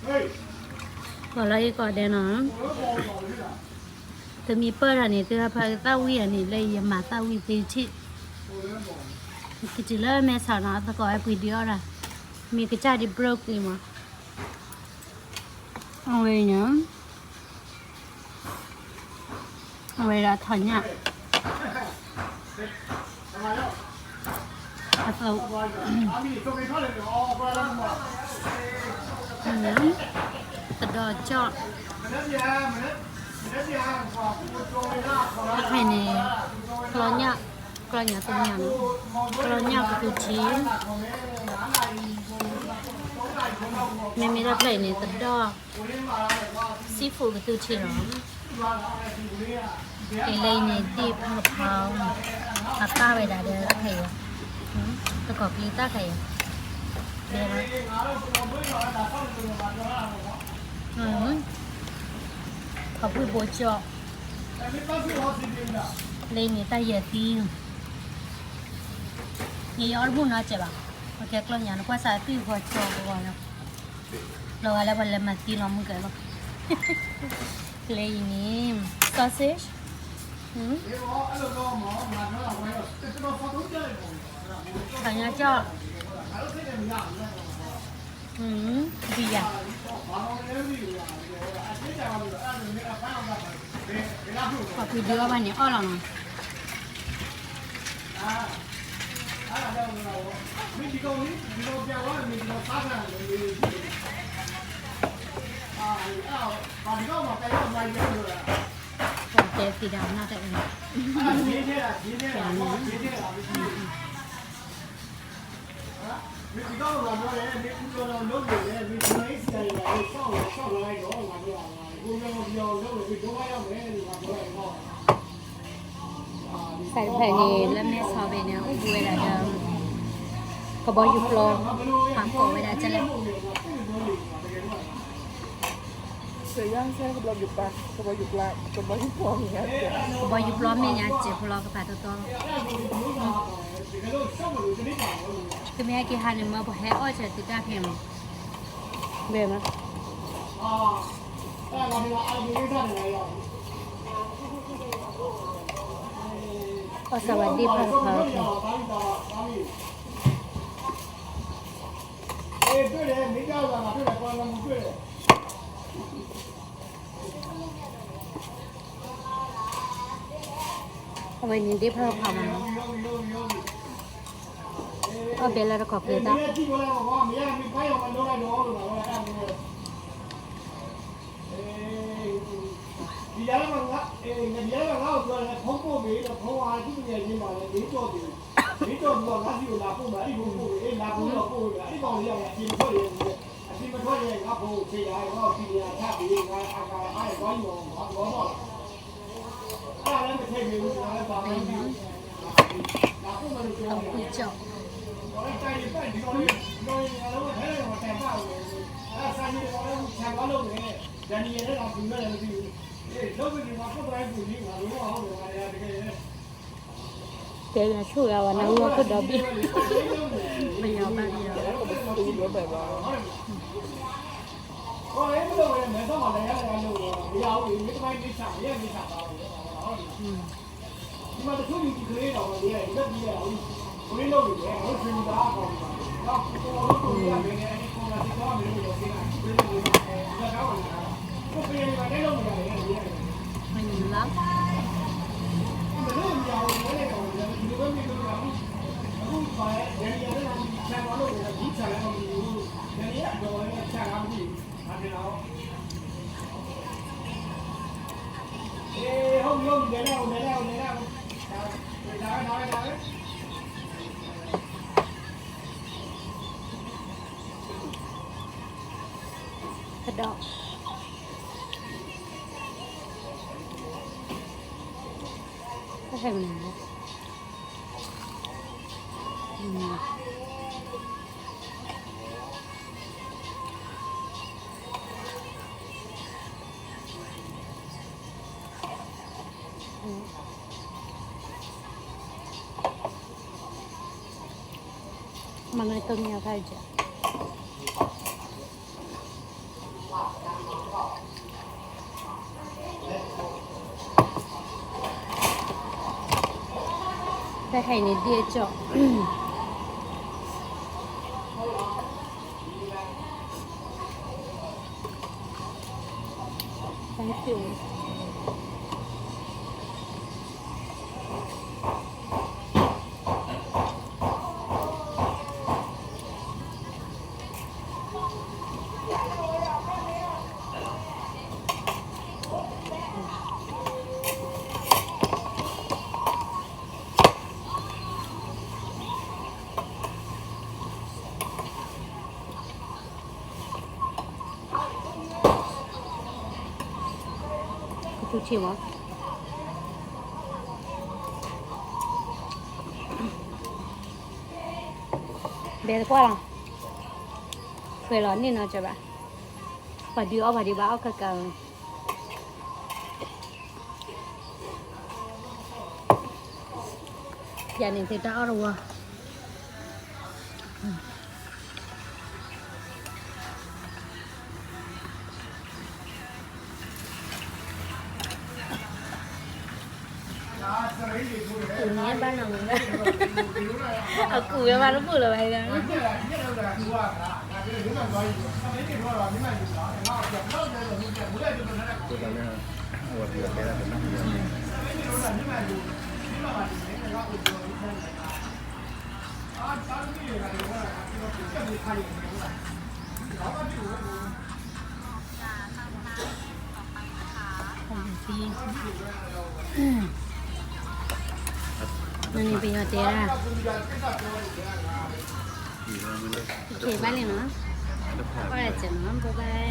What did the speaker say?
ပှၤလီၤအံၤကိးဒဲးနီၤ, တမံၤပၢၢ်တၢ်န့ၣ် သုဟဲဖးသၣ်ဝံၣ်အန့ၣ် လၢယမၤသၣ်ဝံၣ်သ့ထံၣ်, ကတုၤလၢမဲဆီးနီၤ သကိးဝဲပှ့ၤဒုးအီၣ်တၢ်, မ့ၢ်ကစၢ်ဒ် broke န့ၣ်မး, အဝဲန့ၣ် အဝဲဒၣ်ထီၣ်ညၣ်, အသိး, သဒီၣ်ကၠီၣ်, တခါအံၤန့ၣ် ကျီညၣ်, ကျီညၣ်တညၣ်န့ၣ်, ကျီညၣ်ကသူထံ, မ့မ့ၢ်တၢ်ဖျၢၣ်အံၤန့ၣ် သဒီၣ် seafood ကသူထံလီၤ. အံၤလၢအံၤန့ၣ် ဒ့ၣ်ဖီဖီ, အပၢ်ဝဲဒၣ်ဒီးတၢ်ခဲအံၤ, တကိးပျံၤတၢ်ခဲအံၤ, ဒဲလီၤ, ခီဖှိၣ်ဘိကၠီၣ်, လၢအံၤန့ၣ်တၢ်ယဲၢ်သံ, ယအီၣ်တဘူၣ်နီတစဲးဘၣ်, အကဲကျီညၣ်နကွၢ်စးသံဂီၤကၠီၣ်ကဂီၤလီၤ. လီၤဂာ်လၢပှၤလဲၤမၤသံလီၤမုၢ်ကဲလီၤ. ကျဲအံၤန့ၣ် sausage, ခါညါကၠီၣ်, ဘံယၤ, ပှၤပှ့ၤဒုးအီၣ်ဘၣ်န့ၣ်အီၣ်လီၤနီၤ. တဲသံဒၣ်နၢ်တအၢ, စးတဖျၢၣ်န့ၣ် လၢမဲဆီးဖဲန့ၣ် အိၣ်ဘှံးဝဲဒၣ်ဒီး ကဘီယူၤပျီ, ပာ်ဖှိၣ်ဝဲဒၣ်ကလဲၣ်, ကဘီယူၤပျီမ့ၢ်ညါစဲးဖိလီၤ ကပာ်တီတီလီၤ, ကမ့ၢ်ဟဲက့ၤဟးန့ၣ် မၢပှၤဟဲအီၣ်စၢၤသုတၢ်ဖဲမး, ဘဲမး အီၣ်စၢၤဝဲဒၣ်ဖးဖး, အဝဲန့ၣ်ဒ့ၣ်ဖးဖးမး, အီၣ်ဘဲလၢတကိးပျံၤတၢ် အဝံၣ်ကၠီၣ်, တဲယၤဆိၣ်ဂၤဝဲနၢ်ဟူအခိၣ်ဒီဘ့ၣ်, ပယီၤဘၣ်ပယီၤ မ့ၢ်လီၤ. ကဒီး တဟဲမနုၤလဲၣ်. မနုၤတမံၤအခါအံၤ ကဲ. တၢ်ခါအံၤန့ၣ် ဒ့ၣ်အကၠီၣ် ကထူထံမး, ဘဲတကွၢ်လီၤ, ခွဲးလီၤန့ၢ်နီၤကၢၤဘၣ်, ပှၤဒုးအီၣ်ပှၤဒုးဘၣ်အီၣ်ကကၤ, ယၤန့ၣ်သုတၢ်အီၣ်တဝီ ကူးညါဘၣ်နီၤ, အကူးဝဲဘၣ်တဘူၣ်လၢၤဘၣ်, နန့ၣ်ပယီၤတဲဒၣ်, ဘၣ်လဲၣ်နီၤ, ဘၣ်လဲၣ်နီၤ, ဘၣ်ဘၣ်.